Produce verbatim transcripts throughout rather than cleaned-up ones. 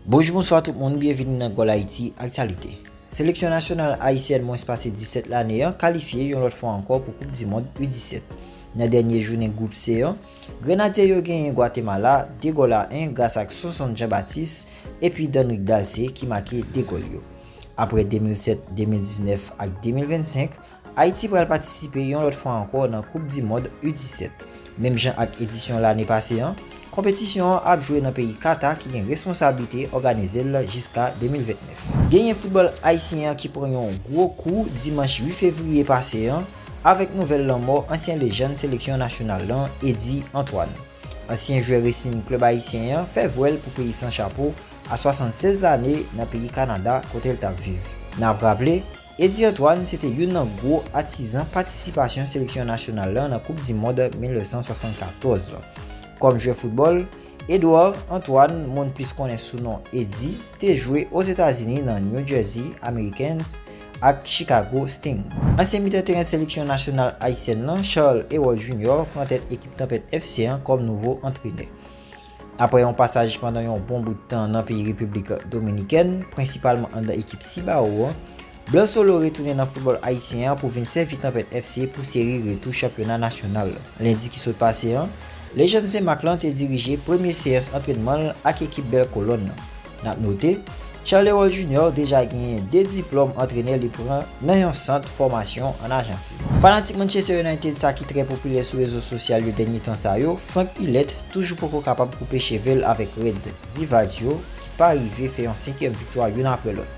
Bonjou, bonswa tout moun, byenvini nan Gòl Ayiti Aktyalite. Seleksyon nasyonal ayisyèn mwens pase disèt lane an kalifye yon lòt fwa ankò pou Koup di Mond U disèt. Nan dènye jounen gwoup C an, Grenadye yo genyen Gwatemala de gòl a en gras ak Sonson Jean Baptiste epi Danrick Dalcé ki make de gòl yo. Apre de mil sèt, de mil diznèf ak de mil vennsenk, Ayiti pral patisipe yon lòt fwa ankò nan Koup di Mond U disèt. Menm jan ak edisyon lane pase an, konpetisyon an ap jwe nan peyi Kata ki gen responsablite òganize l jiska de mil vennèf. Genyen foutbòl ayisyen an ki pran yon gwo kou dimanch uit fevriye pase an avèk nouvèl lanmò ansyen lejann seleksyon nasyonal lan, Eddy Antoine. Ansyen jwè Racing Club ayisyen an fè vwèl pou peyi san chapo a swasannsèz lane nan peyi Kanada kote l t ap viv. N ap raple, Eddy Antoine se te youn nan gwo atizan patisipasyon seleksyon nasyonal lan nan Koup di Mond mil nèf san swasannkatòz lan. Kòm jwè foutbòl, Eddy Antoine, moun plis konnen sou non Eddy, te jwe Ozetazini nan New Jersey Americans ak Chicago Sting. Ansyen mitan teren seleksyon nasyonal ayisyèn lan, Charles Herold Junior, pran tèt ekip Tanpèt F C an kòm nouvo antrenè. Apre yon pasaj pandan yon bon bout tan nan peyi Repiblik Dominikèn, prensipalman anndan ekip Cibao an, Blan Solo retounen nan foutbòl ayisyen an pou vin sèvi Tanpèt F C pou seri retou chanpyona nasyonal. Lendi ki sot pase an, lejann Senmak lan te dirije premye seyans antrènman l ak ekip Bèl Kolòn nan. N ap note, Charles Herold Junior deja genyen de diplòm antrenè li pran nan yon sant fòmasyon ann Ajantin. Fanatik Manchester United sa ki trè popilè sou rezo sosyal yo dènye tan sa yo, Frank Illet toujou poko kapab koupe cheve l avèk Red Divides yo ki pa rive fè yon senkyèm viktwa youn apre lòt.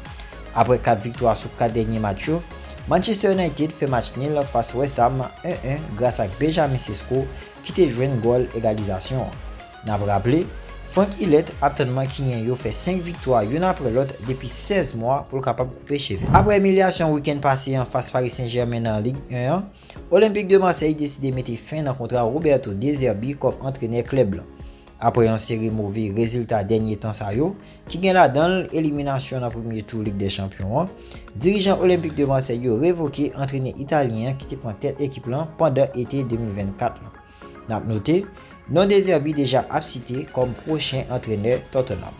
Apre kat viktwa sou kat dènye match yo, Manchester United fè match nil fas West Ham en en gras ak Benjamin Sesko ki te jwenn gòl egalizasyon an. N ap raple, Frank Illet ap tann mankinyen yo fè senk viktwa youn apre lòt depi sèz mwa pou l kapab koupe cheve. Apre imilyasyon wikenn pase an fas Paris Saint-Germain nan Ligue un an, Olympique de Marseille deside mete fen nan kontra Roberto De Zerbi kòm antrenè klèb lan. Apre yon seri move rezilta dènye tan sa yo, ki gen ladan l eliminasyon nan premye tou Lig dè Chanpyon an, dirijan Olympique de Marseille yo revoke antrenè italyen an ki te pran tèt ekip lan pandan ete de mil vennkat lan. N ap note, non De Zerbi deja ap site kòm pwochen antrenè Tottenham.